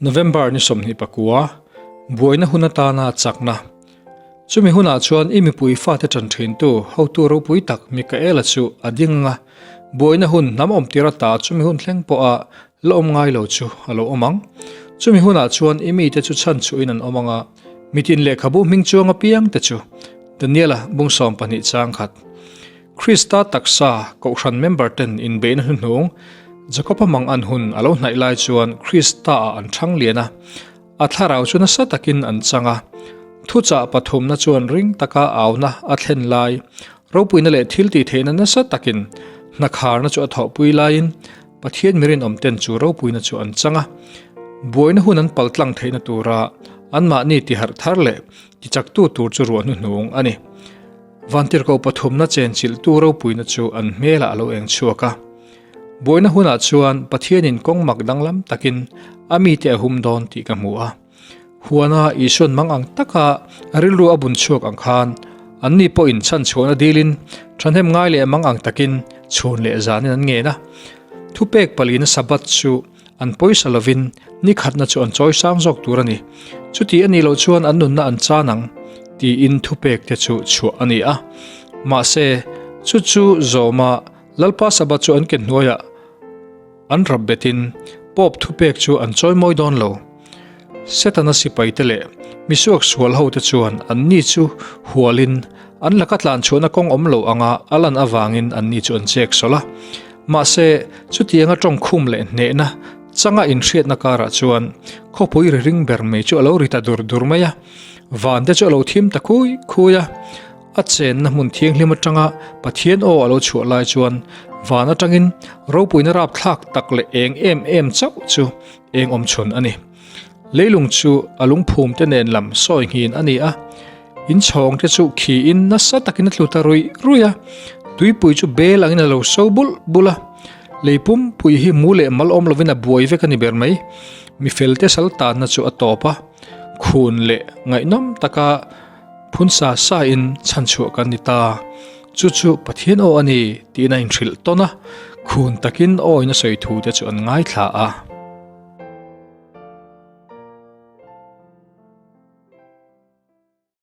November ni 29, buaina hun atana chakna. Chumi hunah chuan i mipui fate ṭan ṭhintu hotu ropui tak Mikaela chu a ding ang a, buaina hun hnam awmtir ata chumi hun thleng pawha la awm ngai lo chu a lo awm ang. Chumi hunah chuan i mite chu chhan chhuhin an awm ang a, mitin lehkhabu hming chuang apiangte chu Daniela bung 12 chang khat. Krista taksa Kohhran member ten inbeihna hnuhnung Jakob-a mang an hun a lo hnaih lai chuan Krista-ah an thang lian a, a thlarau chu nasa takin an chang a. Thuchah pathumna chuan ring taka auna a thlen lai, ropuina leh thiltihtheihna nasa takin hnakharna chu a thawhpui laiin Pathian mirinawm ten chu ropuina chu an chang a. Buaina hun an paltlang theihna tura anmahni tiharh thar leh tichaktu tur chu ruah hnuhnung a ni. Vantirhkoh pathumna chenchilhtu ropuina chu an hmelah a lo eng chhuak a. Buaina hunah chuan Pathianin kawng mak danglam takin a mite a hum dawn tih ka hmu a. Huana Isuan mang ang taka a rilru a bun chhuak ang khan anni pawhin chhanchhuahna dilin thahnem ngai leh mang ang takin chhun leh zanin an ngen a. Thupek palina Sabbath chu an pawisa lovin ni khatna chu an chawi sang zawk tur a ni. Chuti a nih loh chuan an nunna an chan ang tiin thupek te chu chhuah a ni a. Mahse, chu chu zawma Lalpa Sabbath chu an ke hnuaiah an rap betin Pope thupek chu an chawi mawi dawn lo. Setana sipaite leh misuak sual hote chuan anni chu hualin an laka tlan chhuahna kawng awm lo anga a lan avangin anni chu an chek sawlh a. Mahse, chutianga tawngkhum leh hnehna changa inhriatna karah chuan khawpui ri ring ber mai chu a lo ri ta dur dur mai a, van te chu a lo thim ta khui khui a. A chenna hmun thianghlim atanga Pathian aw a lo chhuah lai chuan van atangin ropuina rapthlak tak leh eng em em chauh chu eng awm chhun a ni. Leilung chu a lungphum te nen lam sawi nghin a ni a, inchhawng te chu khiin nasa takin a tlu ta ruih ruih a, tuipui chu bel angin a lo so bulh bulh a, lei pumpui hi mu leh mal awm lovin a buai vek a ni ber mai. Mi felte sal tanna chu a tawp a, khun leh ngaihnawm taka phun sa sa in chhanchhuah kan ni ta. Chu chu Pathian aw a ni tiin a inhrilh tawn a, khun takin aw in a sawi thu te chu an ngaithla a.